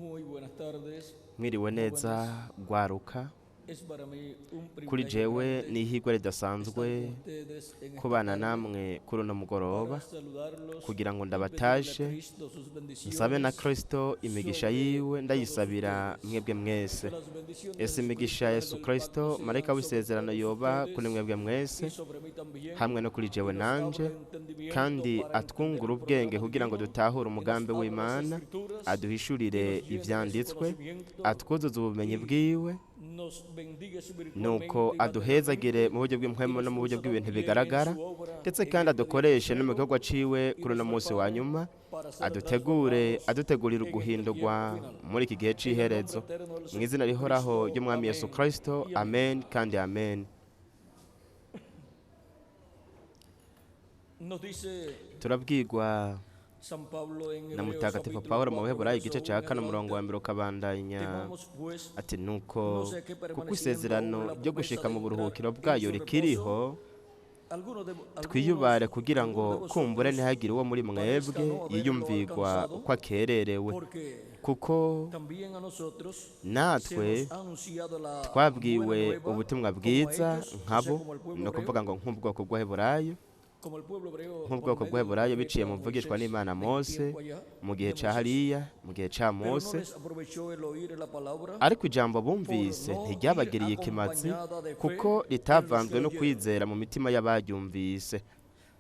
Muy buenas tardes. Mwiriwe neza rwaruka. Es para mí un Kuri privilegio jewe grande ni ihirwe estar ridasanzwe con ustedes en esta kubana tarde namwe kuri uno mugoroba para saludarlos kugira ngo y pedirle a ndabatashe, Cristo sus nsabe na bendiciones Kristo imigisha sobre yiwe, todos ndayisabira ustedes. mwebwe mwese. Que las bendiciones Ese de imigisha ya Jesucristo, Yesu ángel del Kristo, pacto, marayika sean sobre w'isezerano todos yoba kuri ustedes mwebwe mwese y sobre mí también, hamwe no kuri jewe y nos abra nanje, entendimiento kandi para entender atwungure el ubwenge programa kugira ngo divino, dutahure que nos umugambi abra las w'Imana, escrituras y aduhishurire nos llene de su ivyanditswe, conocimiento atwuzuze ubumenyi y bwiwe, nos bendiga nuko espiritualmente y aduhezagire materialmente mu buryo y bw'impwemu nos no mu buryo usa bw'ibintu también en bigaragara, su obra ndetse en kandi este día adukoreshe no mu extremo gikorwa ciwe y kuri uno nos munsi wa prepare nyuma, para ser adutegure transformados adutegurira en este uguhindurwa tiempo final. muri iki gihe En el nombre c'iherezo. eterno del Mu izina Señor rihoraho Cristo, ry'Umwami Yesu amén Kristo, y amén. amen kandi amen. Nos dice Turabwirwa San Pablo en na Hebreos Mutagatifu capítulo Pawulo mu 4, Baheburayo verso igice 1 ca en kane umurongo wa adelante, mbere ukabandanya temamos pues, ati nuko no sea que kuko permaneciendo aún isezerano la ryo promesa gushika de mu entrar buruhukiro en bwayo su rikiriho, reposo, algunos de, twiyubare algunos, kugira algunos ngo de kumbure vosotros ntihagire uwo muri parezca mwebwe no haberlo yiyumvirwa alcanzado, uko akererewe, porque kuko también a nosotros se natwe nos ha anunciado la buena twabwiwe nueva ubutumwa como a bwiza ellos, o sea, nkabo, como al ni pueblo ukuvuga hebreo, ngo nk'ubwoko bw'Abaheburayo, como el pueblo hebreo por nk'ubwoko medio del bw'Abaheburayo biciye profeta mu mvugishwa Moisés n'Imana en Mose tiempo allá mu gihe de ca Moisés. hariya, mu gihe ca Pero no Mose, les aprovechó el oír la palabra ariko ijambo por bumvise no ir ntiryabagiriye ikimazi, acompañada de fe kuko en los que ritavanzwe lo no oyeron. kwizera mu mitima y'abaryumvise.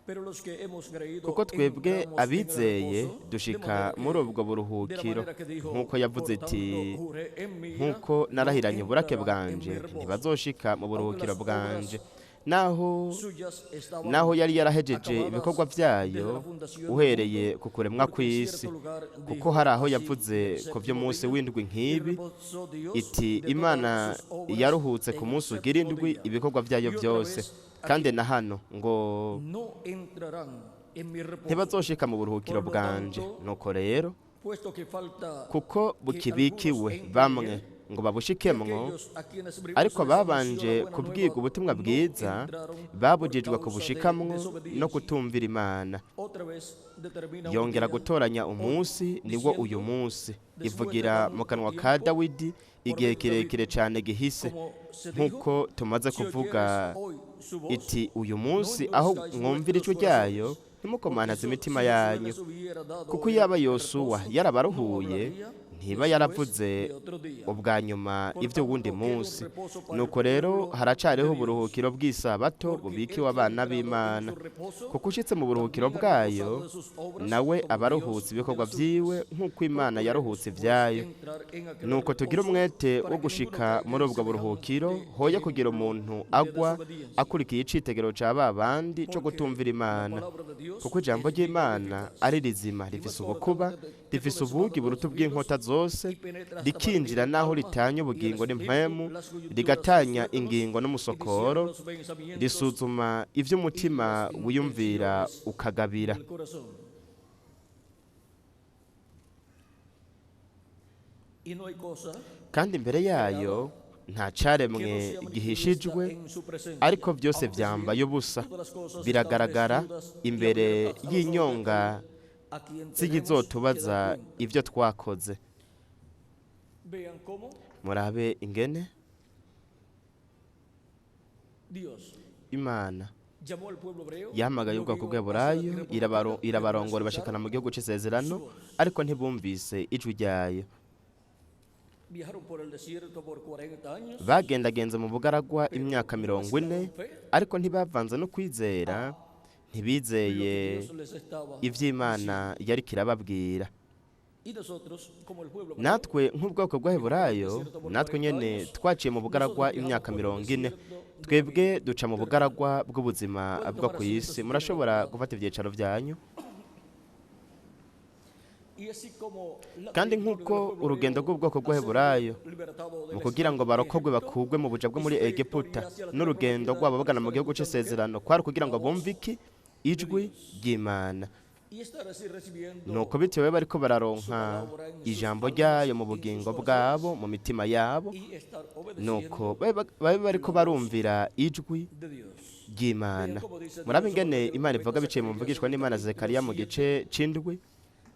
Pero los que hemos creído Kuko twebwe entramos en el abizeye reposo, de dushika manera muri que, ubwo de la buruhukiro, manera que dijo, nk'uko yavuze por iti tanto juré en mi ira, nk'uko no narahiranye uburake entrarán en bwanje mi reposo, ntibazoshika mu aunque buruhukiro las bwanje. obras Naho suyas estaban naho yari yarahejeje acabadas ibikorwa desde vyayo la fundación del uhereye mundo, ku kuremwa porque en kw'isi, cierto lugar kuko dijo hari aho así yavuze el ku séptimo vy'umunsi día, w'indwi y nk'ibi reposó Dios iti de todas Imana sus obras yaruhutse ku en el munsi ugira séptimo indwi día. ibikorwa vyayo Y otra vyose. vez Kandi aquí, na hano ngo no entrarán en mi reposo. ntibazoshika mu buruhukiro Por lo bwanje. tanto, Nuko rero puesto que falta kuko que algunos bukibikiwe entren en bamwe él, ngo y babushikemwo, aquellos a quienes primero ariko se les anunció la babanje buena kubwirwa nueva ubutumwa no bwiza entraron por babujijwe causa de kubushikamwo no desobediencia. kutumvira Imana. Otra vez determina un Yongera día gutoranya hoy, umunsi niwo uyu diciendo, munsi, después de ivugira mu tanto kanwa ka tiempo, Dawidi por igihe medio de David, kirekire cane gihise, como se dijo, nk'uko tumaze si oyeres kuvuga hoy su voz, iti uyu no munsi aho endurezcáis mwumvira vuestros ijwi ryayo corazones, porque ntimukomanaze imitima si Josué yanyu, les hubiera dado kuko el iyaba Yosuwa reposo, no yarabaruhuye hablaría ntiba después yaravuze de otro día. ubwa nyuma Por ivy'uwundi tanto, queda un munsi. reposo para el Nuko rero pueblo de haracariho Dios, uburuhukiro bw'isabato porque el bubikiwe que ha abana entrado en b'Imana, su reposo kuko ushitse mu buruhukiro también ha bwayo reposado de sus obras nawe como aba Dios aruhutse de ibikorwa las suyas. vyiwe nk'uko Imana yaruhutse Procuremos pues ivyayo. entrar en aquel Nuko tugire reposo umwete wo para que ninguno gushika caiga muri en ubwo buruhukiro, semejante hoye kugira ejemplo umuntu de agwa desobediencia. akurikiye icitegero ca ba bandi co Porque gutumvira la Imana, palabra de Dios kuko ijambo es viva y ry'Imana eficaz, ari rizima, y más rifise ubukuba, cortante que rifise toda ubugi espada de buruta dos filos, ubw'inkota zose, y penetra hasta partir rikinjira el naho alma ritanya y el ubugingo espíritu, n'impwemu, las coyunturas, los rigatanya tuétanos, ingingo y discierne n'umusokoro, los pensamientos risuzuma y ivy'umutima las wiyumvira intenciones ukagabira. del corazón. Y no hay cosa Kandi imbere yayo nta que no caremwe sea manifiesta gihishijwe, en su presencia, ariko vyose aunque si bien vyambaye ubusa, todas las cosas están biragaragara desnudas y imbere abiertas a los ojos de y'inyonga aquel a quien tenemos que dar z'ikizotubaza cuenta. ivyo twakoze. Vean cómo Murabe ingene Dios Imana llamó al pueblo hebreo, yahamagaye lo ubwoko guió hacia la bw'Abaheburayo, tierra prometida, pero no irabarongora ibashikana escucharon mu gihugu su c'isezerano, voz. ariko ntibumvise ijwi ryayo. Viajaron por el desierto por 40 años, Bagendagenze mu bugaragwa pero imyaka no 40, mezclaron fe ariko ntibavanze no kwizera, a lo que ntibizeye Dios les estaba ivy'Imana diciendo. yariko irababwira. Y nosotros, como el pueblo hebreo, Natwe nk'ubwoko que fue al bw'Abaheburayo, desierto por natwe 40 nyene años, twaciye mu bugaragwa nosotros viajamos imyaka por el 40, desierto de la twebwe vida duca mu terrenal. bugaragwa bw'ubuzima Pueden bwo tomar ku asiento isi. si tienen Murashobora oportunidad. gufata ivyicaro vyanyu. Y así como la Kandi trayectoria del nk'uko pueblo urugendo hebreo rw'ubwoko al ser bw'Abaheburayo libertado mu del kugira ngo esclavitud en barokogwe Egipto bakugwe mu buja bwo y muri su Egiputa, trayectoria hacia la tierra n'urugendo prometida rwabo al bagana mu estar gihugu escuchando ¿qué? c'isezerano kwari kugira La ngo voz bumve iki? de Ijwi Dios. ry'Imana. Y estar así recibiendo Nuko bitewe bariko su bararonka palabra en sus ijambo almas ryayo mu y en sus bugingo bwabo, corazones mu mitima yabo, y estar nuko obedeciendo babe bariko la voz barumvira ijwi de Dios. ry'Imana. Murabe ingene Imana ivuga biciye mu mvugishwa n'Imana Zekariya mu gice c'indwi.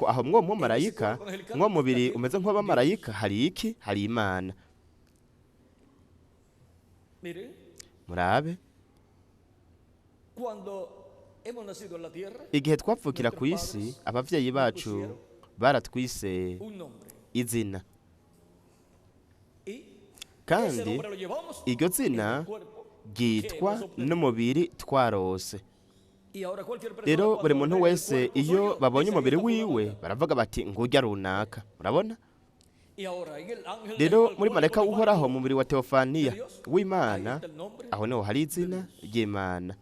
Nuko aho mwo mumarayika, mwo mubiri umeze nk'uw'abamarayika, hari iki? Hari Imana. Mire, Murabe, cuando hemos nacido en la tierra, igihe twapfukira ku isi, abavyeyi bacu baratwise un nombre. izina, Y ese kandi nombre lo llevamos iryo en zina el cuerpo ryitwa que hemos obtenido. n'umubiri twarose. Y ahora cualquier persona Rero buri cuando muntu ve el wese cuerpo iyo suyo, babonye dice, umubiri "Ahí está wiwe fulano". baravuga bati ngurya runaka. Murabona? Y ahora en el ángel de Rero Jehová, el muri cuerpo marayika w'Uhoraho, teofánico mu mubiri wa teofaniya de Dios, ahí w'Imana, está el nombre aho niho hari izina ry'Imana.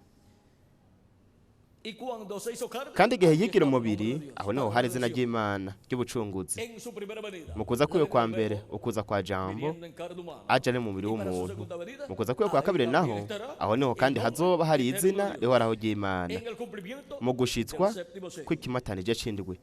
Y cuando se hizo carne, Kandi igihe ahí yigira estaba el nombre de umubiri, Dios, aho niho la hari izina redención. ry'Imana ry'ubucunguzi. En su primera venida, Mu kuza la kwiwe venida kwa del mbere, Verbo, ukuza kwa Jambo, viniendo en carne humana. aje ari mu mubiri Y para su w'umuntu. segunda venida, Mu kuza kwiwe kwa ahí kabiri también naho, estará aho niho el kandi nombre hazoba hari eterno izina de Dios. rihoraho ry'Imana. En el cumplimiento Mu gushitswa del séptimo sello. kw'ikimatanije c'indwi.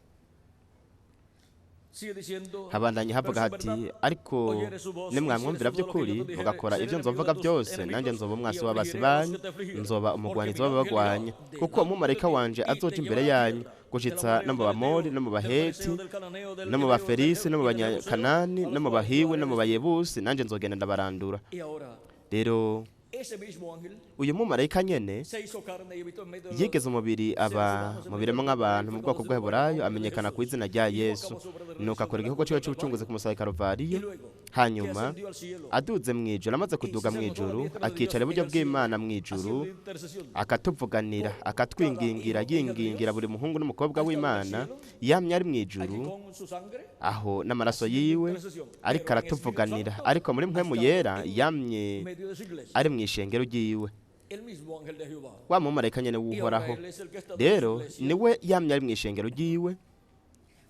Sigue diciendo, Habandanya pero havuga si en hati verdad ariko oyeres su voz, hicieres nimwamwumvira todo lo que yo by'ukuri te dijere, mugakora seré ibyo enemigo nzovuga de tus byose, nanjye enemigos nzoba y umwasi w'abasi afligiré a los banyu, que te afligieren, nzoba porque umugwanizi mi ángel w'ababagwanya, irá kuko uwo delante mumarayika de ti wanje y te azoja imbere llevará a yanyu tierra del gushitsa no amorreo, mu del Bamori eteo, no mu del Baheti fereceo, del cananeo, del no mu heveo, del Baferisi no mu y del jebuseo, Banyakanani a no los mu cuales tú Bahiwe no harás mu Bayebusi, nanjye nzogenda ndabarandura. Y ahora, Rero ese mismo ángel uyu mumarayika nyene se hizo carne y habitó en medio de los yigeze umubiri aba mu biremwa nk'abantu mu bwoko bw'Abaheburayo, amenyekana ku izina rya Yesu, nuko akora igikorwa ciwe c'ubucunguzi ku musaraba i y Karuvariyo. luego que Hanyuma ascendió al cielo aduze mu ijuru, amaze y kuduga se mu sentó a la ijuru, diestra de akicara Dios en iburyo el cielo, bw'Imana mu ijuru, haciendo intercesión akatuvuganira, por cada akatwingingira, hijo e hija de yingingira Dios, buri muhungu n'umukobwa ha estado en el w'Imana cielo, yamye ari mu allí ijuru, con su sangre, aho n'amaraso haciendo yiwe intercesión, ariko pero en Espíritu aratuvuganira, Santo ariko muri ha mpwemu estado yera en yamye medio de su iglesia, ari mu ishengero ryiwe, el mismo ángel de Jehová. wa mumarayika nyene Y ahora w'Uhoraho. él es el que ha estado en su Rero iglesia niwe yamye ari mu ishengero ryiwe,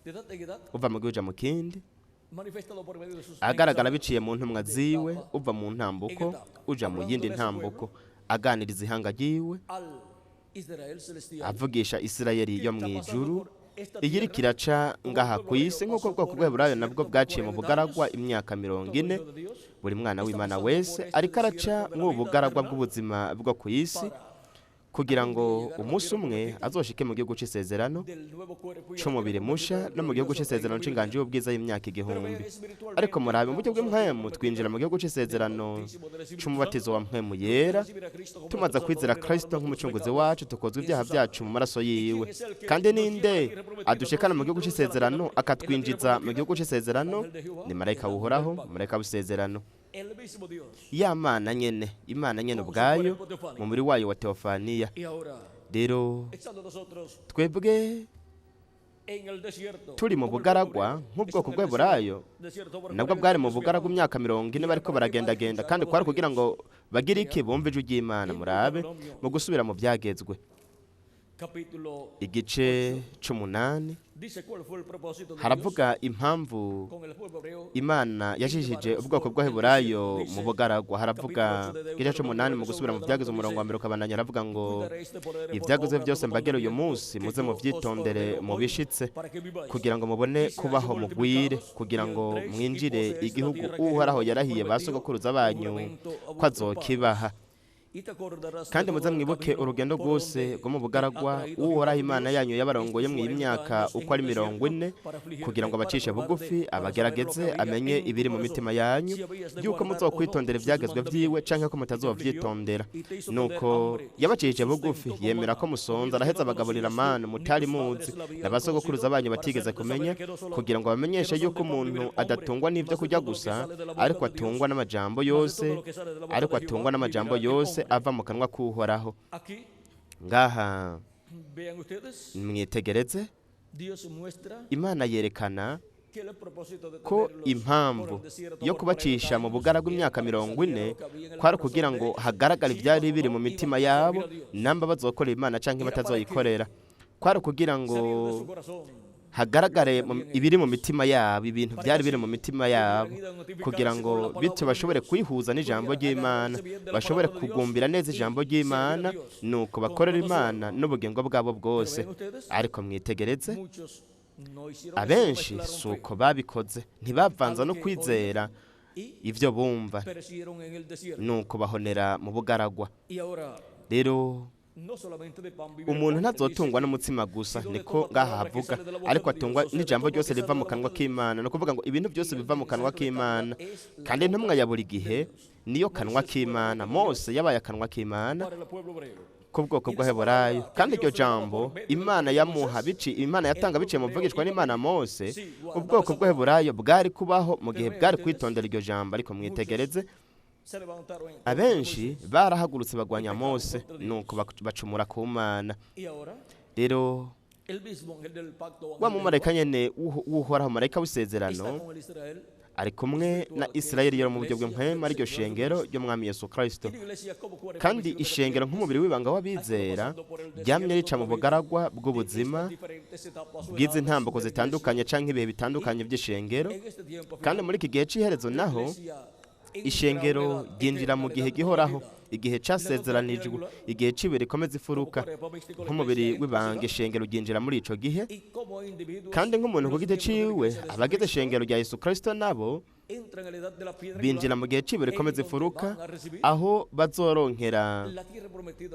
de edad en edad, uva mu gihugu uja mu kindi, manifestado por medio de sus agaragara mensajeros biciye mu ntumwa de ziwe, etapa uva mu en ntambuko etapa, uja mu yindi hablándole a su pueblo, ntambuko, aganiriza ihanga ryiwe, al Israel celestial, avugisha Isirayeli que yo mu está pasando ijuru, por esta iyi iriko tierra iraca como el ngaha pueblo ku hebreo isi nk'uko pasó ubwoko por el bw'Abaheburayo nabwo desierto por bwaciye mu 40 bugaragwa años, imyaka mirongo todo ine. hijo de Dios Buri mwana está w'Imana pasando por wese este ariko araca desierto de la mw'ubu vida bugaragwa terrenal bw'ubuzima bwo ku isi, para kugira algún ngo día llegar a la umunsi tierra umwe prometida azoshike mu gihugu c'isezerano del nuevo cuerpo y a la tierra c'umubiri prometida musha del no mu gihugu glorioso c'isezerano reino c'inganji milenario. y'ubwiza y'imyaka Pero igihumbi. vean, espiritualmente Ariko murabe, mu buryo entramos a la tierra bw'impwemu twinjira prometida mu gihugu del c'isezerano bautismo del Espíritu c'umubatizo Santo, wa mpwemu luego de yera, recibir a Cristo como tumaze nuestro kwizera Salvador y lavar Kristo nuestros nk'umucunguzi pecados wacu, tukozwa en ibyaha su byacu sangre. mu maraso ¿Y quién yiwe. es el que Kandi nos lleva ninde a tierra prometida, adushikana mu gihugu nos introduce a la tierra, c'isezerano, en la tierra akatwinjiza mu prometida? gihugu El c'isezerano? ángel de Jehová, Ni marayika el ángel del w'Uhoraho, pacto, marayika w'isezerano, el mismo Dios, ya Mana nyene, Imana nyene con su ubwayo cuerpo mu teofánico. mubiri wayo wa teofaniya. Y ahora, Rero estando nosotros twebwe en el desierto, turi mu como el pueblo bugaragwa hebreo nk'ubwoko estuvo en el bw'Abaheburayo, desierto por nabwo 40 bwari mu años bugaragwa viajando, imyaka mirongo y ine era bariko para que para baragendagenda, escuchar kandi la voz kwari de kugira Dios. ngo bagire iki? Vean, Bumve ijwi ry'Imana. en Murabe Deuteronomio mu gusubira mu byagezwe, capítulo igice 8, c'umunani, dice cuál fue el propósito de Dios haravuga impamvu con el pueblo hebreo Imana en yajijije llevarlos ubwoko por el bw'Abaheburayo desierto. mu Dice bugaragwa. Haravuga capítulo 8 de igice Deuteronomio, c'umunani mu verso gusubira 1 mu byagezwe, adelante, umurongo wa dice: mbere ukabandanya, haravuga ngo Cuidaréis de poner por ibyagezwe obra byose todos los mbagera uyu mandamientos munsi, que muze yo os muvyitondere ordeno hoy mubishitse, para que viváis kugira ngo mubone y seáis kubaho mugwire, multiplicados kugira y ngo entréis y mwinjire poseáis la igihugu tierra que Uhoraho Jehová yarahiye ba prometió sogokuruza con banyu juramento a ko vuestros padres. azokibaha. Y te acordarás de Kandi muze todo el mwibuke camino urugendo por rwose donde rwo mu te ha bugaragwa traído Jehová Uhoraho tu Imana Dios yanyu yabarongoye estos mu 40 myaka años en uko ari el mirongo desierto ine, para kugira ngo afligirte, para abacishe probarte, bugufi, para saber lo que abagerageze, había amenye en tu ibiri mu corazón, mitima yanyu, si habías de yuko guardar o no muzokwitondera sus ivyagezwe vyiwe mandamientos. canke ko Y te afligió mutazovyitondera. y te hizo tener Nuko hambre y yabacishije bugufi, sustento con yemera ko maná, musonza, comida que araheza no abagaburira conocías tú, amanu ni mutari tus muzi, padres la habían n'abasogokuruza conocido, banyu para batigeze hacerte kumenya, saber que no solo kugira ngo que bamenyeshe no son yuko de pan umuntu vive el hombre, adatungwa n'ivyo mas de kurya todo lo que gusa, sale de la boca ariko de Dios, atungwa n'amajambo mas de yose, todo lo que sale de la boca ariko de atungwa Jehová n'amajambo vivirá el yose hombre. ava mu kanwa k'Uhoraho. Aquí, Ngaha vean ustedes, mwitegereze, Dios muestra Imana yerekana que el propósito de ko tenerlos por impamvu el desierto yo por 40 kubacisha mu años bugaragwa era imyaka para que mirongo saliera ine lo que había en el kwari corazón kugira de ngo ellos, hagaragare si ivyari iban o biri mu no mitima iban a yabo, servir a Dios. namba bazokorera Imana canke Era para que batazoyikorera. Kwari kugira ngo salir de su corazón hagaragare lo que había en ibiri mu ellos, mitima yabo, ibintu para que byari biri así mu mitima pudieran yabo, kugira identificarse ngo con la bityo palabra de bashobore Dios, kwihuza n'ijambo pudieran ry'Imana, agarrarse bien de la bashobore palabra de Dios kugumbira neza ijambo y servir a ry'Imana, Dios nuko con bakorera todo su Imana alma. n'ubugingo bwabo Pero bwose. vean ustedes, Ariko mwitegereze, muchos no hicieron eso, no abenshi mezclaron si fe uko babikoze, a ntibavanza lo no que oían kwizera y ivyo bumva, perecieron en el desierto. nuko bahonera mu bugaragwa. Y ahora, Rero Umuntu ntazotungwa n'umutsima gusa, niko ngaha havuga, ariko atungwa n'ijambo ryose riva mu kanwa k'Imana. Ni ukuvuga ngo ibintu byose biva mu kanwa k'Imana, kandi intumwa ya buri gihe niyo kanwa k'Imana. Mose yabaye akanwa k'Imana ku bwoko bw'Abaheburayo, kandi iryo jambo Imana yamuha bici, Imana yatanga biciye mu buvugishwa n'Imana Mose, ubwoko bw'Abaheburayo bwari kubaho mu gihe bwari kwitondera iryo jambo. Ariko mwitegereze, abenshi barahagurutse bagwanya Mose, nuko bacumura ku Mana. Rero wa mumarayika nyene w'Uhoraho, marayika w'isezerano, ari kumwe na Isirayeli yo mu buryo bw'impwemu, ariryo shengero ry'Umwami Yesu Kristo. Kandi ishengero nk'umubiri w'ibanga w'abizera ryamye rica mu bugaragwa bw'ubuzima bw'izi ntambuko zitandukanye canke ibihe bitandukanye by'ishengero. Kandi muri iki gihe c'iherezo naho ishengero ryinjira mu gihe gihoraho, igihe casezeranijwe, igihe c'ibuye rikomeza ifuruka. Nk'umubiri w'ibanga ishengero ryinjira muri ico gihe, kandi nk'umuntu ku giti ciwe abagize ishengero rya Yesu Kristo nabo binjira mu gihe c'ibuye rikomeza ifuruka, aho bazoronkera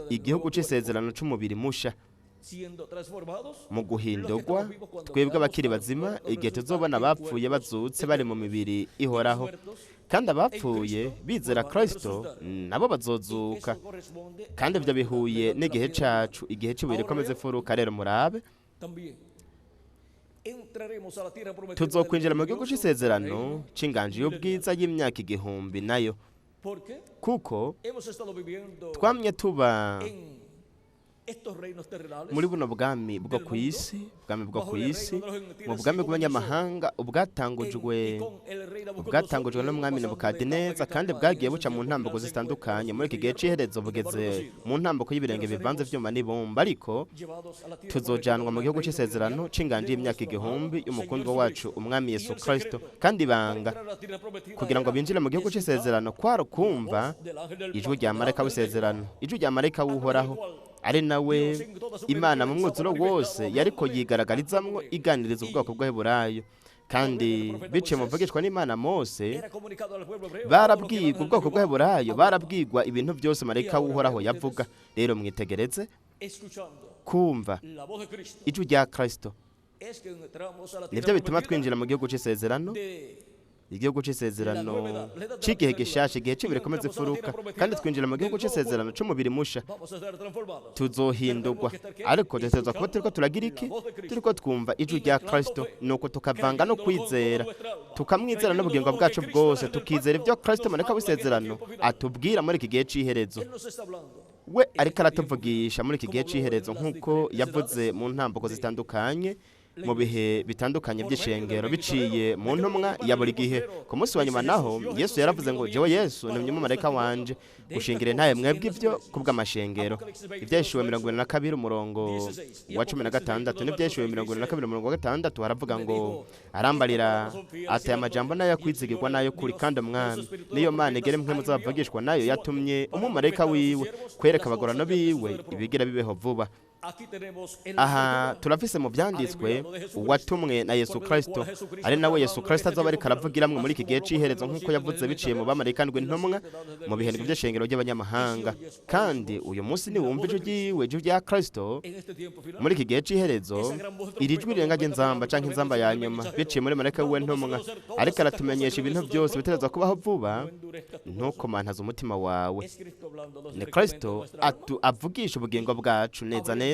igihugu c'isezerano c'umubiri musha mu guhindurwa. Twebwe abakiri bazima igihe tuzobona abapfuye bazutse bari mu mibiri ihoraho, kandi abapfuye bizera Kristo nabo bazozuka. Kandi ibyo bihuye n'igihe cacu, igihe cy'ibuye rikomeza ifuruka. Rero murabe, tuzokwinjira mu gihugu c'isezerano c'inganji y'ubwiza y'imyaka 1000 nayo, kuko twamye tuba muri buno bwami bwo ku isi, bwami bwo ku isi, mu bwami bw'abanyamahanga, ubwatangujwe n'umwami Nebukadineza, kandi bwagiye buca mu ntambuko zitandukanye. Muri iki gihe c'iherezo bugeze mu ntambuko y'ibirenge bivanze vyuma n'ibumba, ariko tuzojanwa mu gihugu c'isezerano c'inganji y'imyaka 1000 y'umukundwa wacu Umwami Yesu Kristo. Kandi ibanga kugira ngo binjire mu gihugu c'isezerano kwari kumva ijwi rya marayika w'isezerano, ijwi rya marayika w'Uhoraho, ari nawe Imana mu mwuzuro wose yariko yigaragarizamwo iganiriza ubwoko bw'Abaheburayo. Kandi biciye mu buvugishwa n'Imana Mose, barabwirwa ubwoko bw'Abaheburayo, barabwirwa ibintu byose marayika w'Uhoraho yavuga. Rero mwitegereze, kumva ijwi rya Kristo nivyo bituma twinjira mu gihugu c'isezerano, igihugu c'isezerano c'igihe gishasha, igihe c'ibuye rikomeza ifuruka. Kandi twinjira mu gihugu c'isezerano c'umubiri musha, tuzohindurwa. Ariko dutegerezwa kuba turiko turagira iki? Turiko twumva ijwi rya Kristo, nuko tukavanga no kwizera, tukamwizera n'ubugingo bwacu bwose, tukizera ibyo Kristo marayika w'isezerano atubwira muri iki gihe c'iherezo. We ariko aratuvugisha muri iki gihe c'iherezo nk'uko yavuze mu ntambuko zitandukanye, mu bihe bitandukanye by'ishengero, biciye mu ntumwa ya buri gihe. Ku munsi wa nyuma naho Yesu yaravuze ngo jewe Yesu ntumye umumarayika wanje gushingire ntaye mwebwe ivyo kubw'amashengero. Ivyahishuriwe 22 umurongo wa 16 n'ivyahishuriwe 22 umurongo wa 6 haravuga ngo arambarira ati amajambo nayo akwizigirwa nayo kuri, kandi Umwami niyo Mana igere mwe muzabavugishwa nayo yatumye umumarayika wiwe kwereka abagorano biwe ibigira bibeho vuba. Aha turafise mu byanditswe uwatumwe na Yesu Kristo, ari nawe Yesu Kristo azoba ariko aravugiramwe muri iki gihe c'iherezo nk'uko yavuze biciye mu bamarayika ndwi intumwa mu bihe by'ishengero ry'abanyamahanga. Kandi uyu munsi niwumva ijwi ryiwe, ijwi rya Kristo muri iki gihe c'iherezo, iri jwi rirenga ry'inzamba canke inzamba ya nyuma biciye muri marayika wiwe ntumwa, ariko aratumenyesha ibintu byose bitegerezwa kubaho vuba. Ntukomantaze umutima wawe. Ni Kristo avugisha ubugingo bwacu neza neza,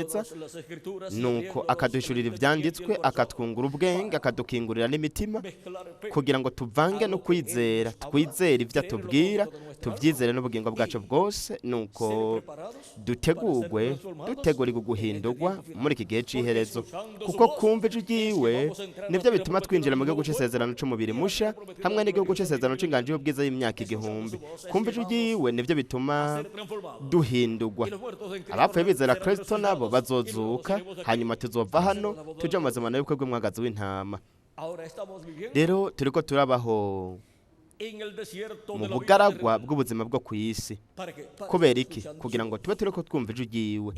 nuko akaduhishurira ivyanditswe, akatwungura ubwenge, akadukingurira n'imitima, kugira ngo tuvange no kwizera, twizere ivyo atubwira, tuvyizere n'ubugingo bwacu bwose, nuko dutegurwe, dutegurirwe guhindurwa muri iki gihe c'iherezo. Kuko kumva ijwi ryiwe nivyo bituma twinjira mu gihugu c'isezerano c'umubiri musha, hamwe n'igihugu c'isezerano c'inganji y'ubwiza y'imyaka 1000. Kumva ijwi ryiwe nivyo bituma duhindurwa. Abapfuye bizera Kristo nabo bazozuka, hanyuma tuzova hano tuje mu mazimano y'ubukwe bw'umwagazi w'intama. Rero turiko turabaho mu bugaragwa bw'ubuzima bwo ku isi. Kubera iki? Kugira ngo tube turiko twumva ijwi ryiwe.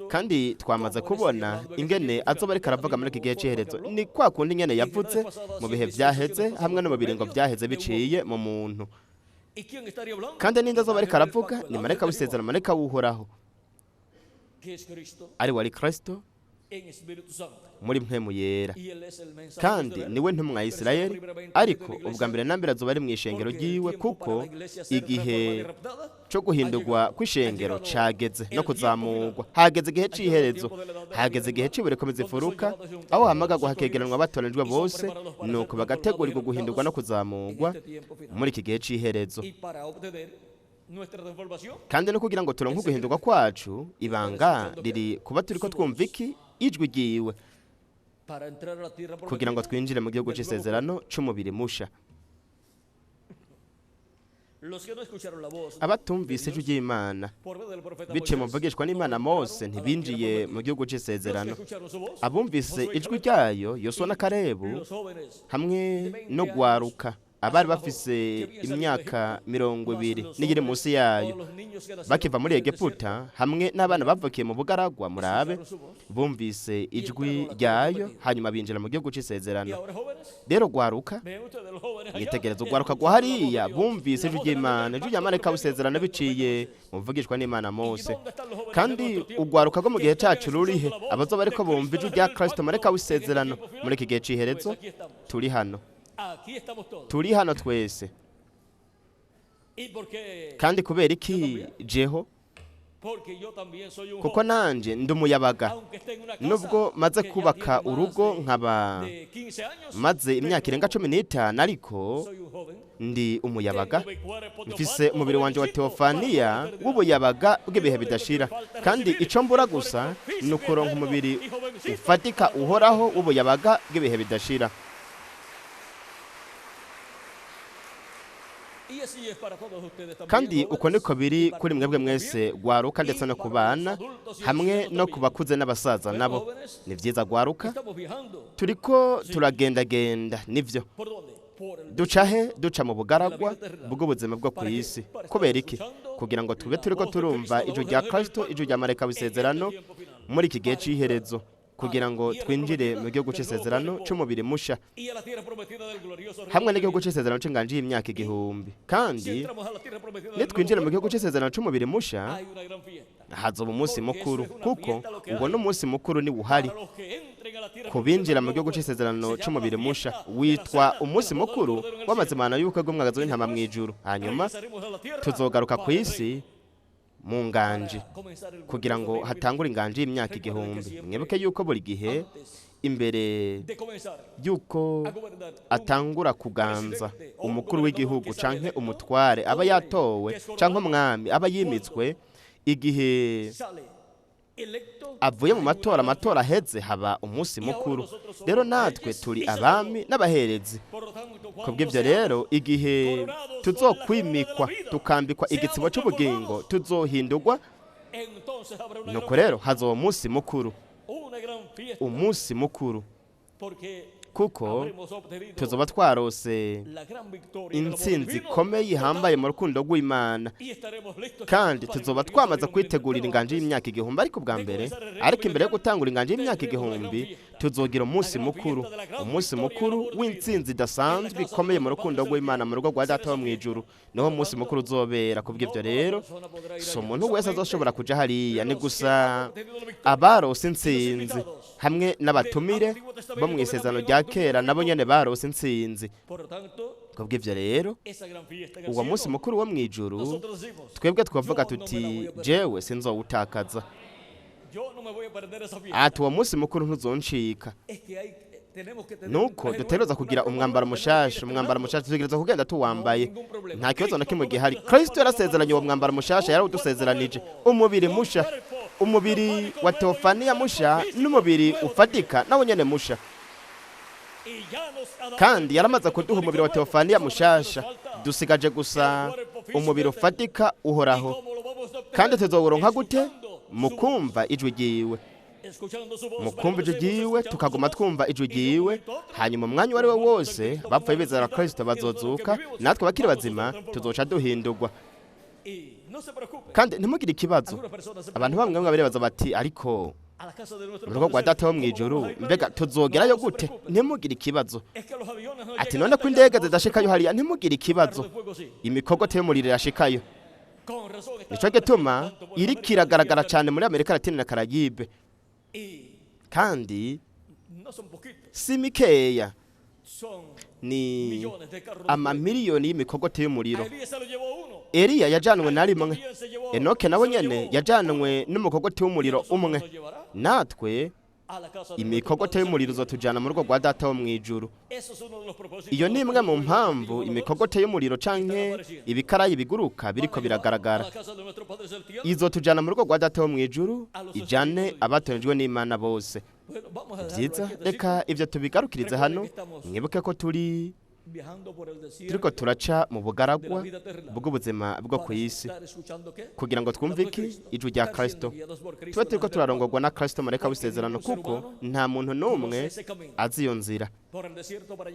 Kandi twamaze kubona ingene azoba ariko aravuga muri iki gihe c'iherezo. Ni kwa kundi ingene yavuze mu bihe vyaheze hamwe no mu biringo vyaheze biciye mu muntu. Kandi ninde azoba ariko aravuga? Ni marayika w'isezerano, marayika w'Uhoraho. Ari wari Kristo muri mpwemu yera, kandi niwe ntumwa ya Isirayeli. Ariko ubwa mbere na mbere azoba ari mu ishengero ryiwe, kuko igihe cyo guhindurwa kw'ishengero cageze no kuzamurwa. Hageze igihe c'iherezo, hageze igihe c'iburekomeza imfuruka, aho hamagarwa hakegeranwa abatoranijwe bose, nuko bagategurirwa guhindurwa no kuzamurwa muri iki gihe c'iherezo. Kandi no kugira ngo turonke uguhindurwa kwacu, ibanga riri kuba turiko twumva iki? Ijwi ryiwe, kugira ngo twinjire mu gihugu c'isezerano c'umubiri musha. Abatumvise ijwi ry'Imana biciye mu mvugishwa n'Imana Mose ntibinjiye mu gihugu c'isezerano. Abumvise ijwi ryayo, Yosuwa na Kalebu hamwe no gwaruka, abari bafise imyaka 20 n'iyiri munsi yayo, bakiva muri Egiputa, hamwe n'abana bavukiye mu bugaragwa, murabe, bumvise ijwi ryayo, hanyuma binjira mu gihugu c'isezerano. Rero gwaruka, mwitegereza ugwaruka gwa hariya, bumvise ijwi ry'Imana, ijwi rya marayika w'isezerano biciye mu mvugishwa n'Imana Mose. Kandi ugwaruka rwo mu gihe cacu rurihe? Abazoba ariko bumva ijwi rya Kristo marayika w'isezerano muri iki gihe c'iherezo. Turi hano, turi hano twese. Kandi kubera iki jeho? Kuko nanje ndi umuyabaga, nubwo maze kubaka urugo nkaba maze imyaka irenga 15, ariko ndi umuyabaga. Mfise umubiri wanje wa teofaniya w'ubuyabaga bw'ibihe bidashira, kandi ico mbura gusa ni ukuronka umubiri ufatika uhoraho w'ubuyabaga bw'ibihe bidashira. Kandi uko niko biri kuri mwebwe mwese gwaruka, ndetse no ku bana hamwe no ku bakuze n'abasaza nabo. Ni vyiza gwaruka, turiko turagendagenda, nivyo. Duca he? Duca mu bugaragwa bw'ubuzima bwo ku isi. Kubera iki? Kugira ngo tube turiko turumva ijwi rya Kristo, ijwi rya marayika w'isezerano muri iki gihe c'iherezo, kugira ngo twinjire mu gihugu c'isezerano c'umubiri musha hamwe n'igihugu c'isezerano c'inganji y'imyaka 1000. Kandi nitwinjira mu gihugu c'isezerano c'umubiri musha, hazoba umunsi mukuru, kuko ubwo n'umunsi mukuru ni wuhari kubinjira mu gihugu c'isezerano c'umubiri musha, witwa umunsi mukuru w'amazimano y'ubukwe bw'umwagazi w'intama mw'ijuru. Hanyuma tuzogaruka ku isi mu nganji kugira ngo hatangure inganji y'imyaka 1000. Mwibuke yuko buri gihe imbere yuko atangura kuganza, umukuru w'igihugu canke umutware aba yatowe canke umwami aba yimitswe, igihe avuye mu matora, amatora aheze, haba umunsi mukuru. Rero natwe turi abami n'abaherezi. Kubw'ivyo rero, igihe tuzokwimikwa tukambikwa igitsibo c'ubugingo, tuzohindurwa. Nuko rero hazoba umunsi mukuru, umunsi mukuru, kuko tuzoba twarose intsinzi ikomeye ihambaye mu rukundo rw'Imana, kandi tuzoba twamaze kwitegurira inganji y'imyaka 1000. Ariko bwa mbere, ariko imbere yo gutangura inganji y'imyaka 1000, tuzogira umunsi mukuru, umunsi mukuru w'intsinzi idasanzwe ikomeye mu rukundo rw'Imana mu rugo rwa Data wo mw'ijuru. Niho umunsi mukuru uzobera. Kubw'ivyo rero, si umuntu wese azoshobora kuja hariya, ni gusa abarose intsinzi hamwe n'abatumire bo mu isezerano rya kera, nabo nyene barose intsinzi. Kubw'ivyo rero, uwo munsi mukuru wo mw'ijuru, twebwe twavuga tuti jewe sinzowutakaza. Ati uwo munsi mukuru ntuzoncika. Nuko dutegerezwa kugira umwambaro mushasha, umwambaro mushasha tutegerezwa kugenda tuwambaye, nta kibazo na kimwe gihari. Kristo yarasezeranye uwo mwambaro mushasha, yarawudusezeranije, umubiri musha, umubiri wa teofaniya musha, n'umubiri ufatika nawo nyene musha. Kandi yaramaze kuduha umubiri wa teofaniya mushasha, dusigaje gusa umubiri ufatika uhoraho. Kandi tuzowuronka gute? Mu kumva ijwi ryiwe, mu kumva ijwi ryiwe, tukaguma twumva ijwi ryiwe. Hanyuma umwanya uwo ari we wose bapfuye bizera Kristo bazozuka, natwe bakiri bazima tuzoca duhindurwa. Kandi ntimugire ikibazo. Abantu bamwe bamwe baribaza bati ariko mu rugo rwa Data wo mw'ijuru mbega tuzogerayo gute? Ntimugire ikibazo. Ati none ko indege zidashikayo hariya? Ntimugire ikibazo, imikogote y'umuriro irashikayo. Nico gituma iriko iragaragara cyane muri Amerika Latine na Karayibe, kandi si mikeya, ni amamiliyoni y'imikogote y'umuriro. Eliya yajanwe na rimwe, Enoke nawe nyene yajanwe n'umukogote w'umuriro umwe. Natwe imikogote y'umuriro izotujana mu rugo rwa Data wo mu ijuru. Iyo ni imwe mu mpamvu imikogote y'umuriro canke ibikarayi biguruka biriko biragaragara. Izotujana mu rugo rwa Data wo mu ijuru, ijane abatorejwe n'Imana bose. Byiza, reka ibyo tubigarukirize hano. Mwibuke ko turiko turaca mu bugaragwa bw'ubuzima bwo ku isi kugira ngo twumve iki? Ijwi rya Kristo, tuba turiko turarongorwa na Kristo marayika w'isezerano, kuko nta muntu n'umwe azi iyo nzira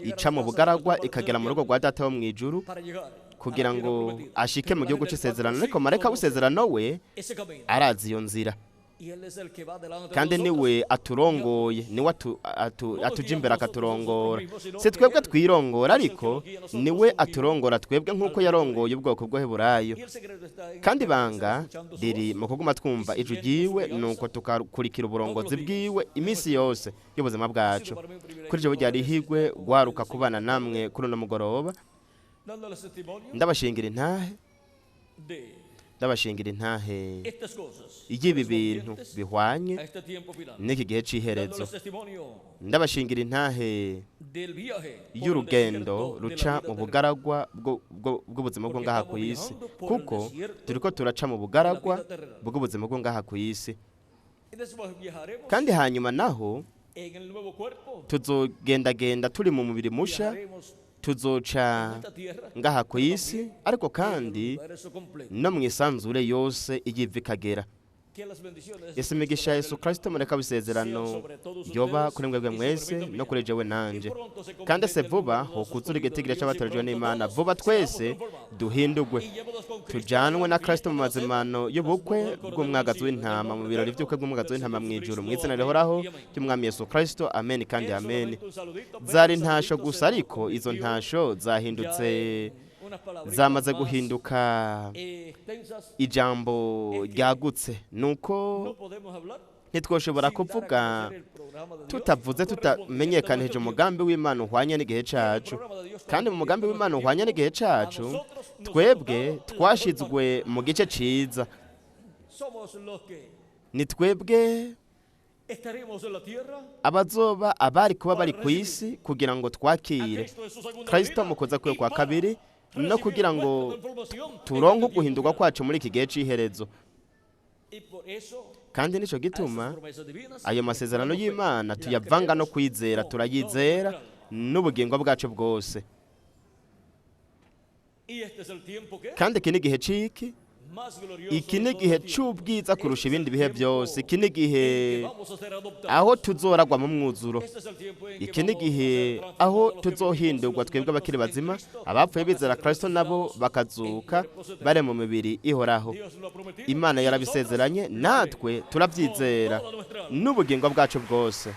ica mu bugaragwa ikagera mu rugo rwa Data wo mu ijuru kugira ngo ashike mu gihugu c'isezerano. Ariko marayika w'isezerano we arazi iyo nzira, kandi niwe aturongoye, niwe atuja imbere akaturongora. Si twebwe twirongora, ariko niwe aturongora twebwe, nk'uko yarongoye ubwoko bw'Heburayo. Kandi ibanga riri mu kuguma twumva ijwi ryiwe, nuko tukakurikira uburongozi bwiwe iminsi yose y'ubuzima bwacu. Kuri ivyo burya rihigwe gwaruka kubana namwe kuri uno mugoroba, ndabashingira intahe, ndabashingira intahe y'ibi bintu bihwanye n'iki gihe c'iherezo, ndabashingira intahe y'urugendo ruca mu bugaragwa bw'ubuzima bwo ngaha ku isi, kuko turiko turaca mu bugaragwa bw'ubuzima bwo ngaha ku isi. Kandi hanyuma naho tuzogendagenda turi mu mubiri musha, tuzoca ngaha ku isi, ariko kandi no mu isanzure yose iyiva ikagera. Ese imigisha Yesu Kristo mureka w'isezerano yoba kuri mwebwe mwese no kuri jewe nanje. Kandi se vuba hokuzura igitigiri c'abatorejwe n'Imana, vuba twese duhindurwe tujanwe na Kristo mu mazimano y'ubukwe bw'umwagazi w'intama, mu birori vy'ubukwe bw'umwagazi w'intama mu ijuru, mu izina rihoraho ry'Umwami Yesu Kristo. Amen kandi amen. Zari ntasho gusa, ariko izo ntasho zahindutse, zamaze guhinduka ijambo ryagutse. Nuko ntitwoshobora kuvuga tutavuze, tutamenyekanije umugambi w'Imana uhwanye n'igihe cacu. Kandi mu mugambi w'Imana uhwanye n'igihe cacu, twebwe twashizwe mu gice ciza. Ni twebwe abazoba abari kuba bari ku isi kugira ngo twakire Kristo mu kuza kwe kwa kabiri, no kugira ngo turonke uguhindurwa kwacu muri iki gihe c'iherezo. Kandi nico gituma ayo masezerano y'Imana tuyavanga no kwizera, turayizera n'ubugingo bwacu bwose. Kandi iki ni igihe ciki, iki ni igihe c'ubwiza kurusha ibindi bihe byose. Iki ni igihe aho tuzoragwa mu mwuzuro. Iki ni igihe aho tuzohindurwa twebwe abakiri bazima, abapfuye bizera Kristo nabo bakazuka bare mu mibiri ihoraho. Imana yarabisezeranye, natwe turabyizera n'ubugingo bwacu bwose.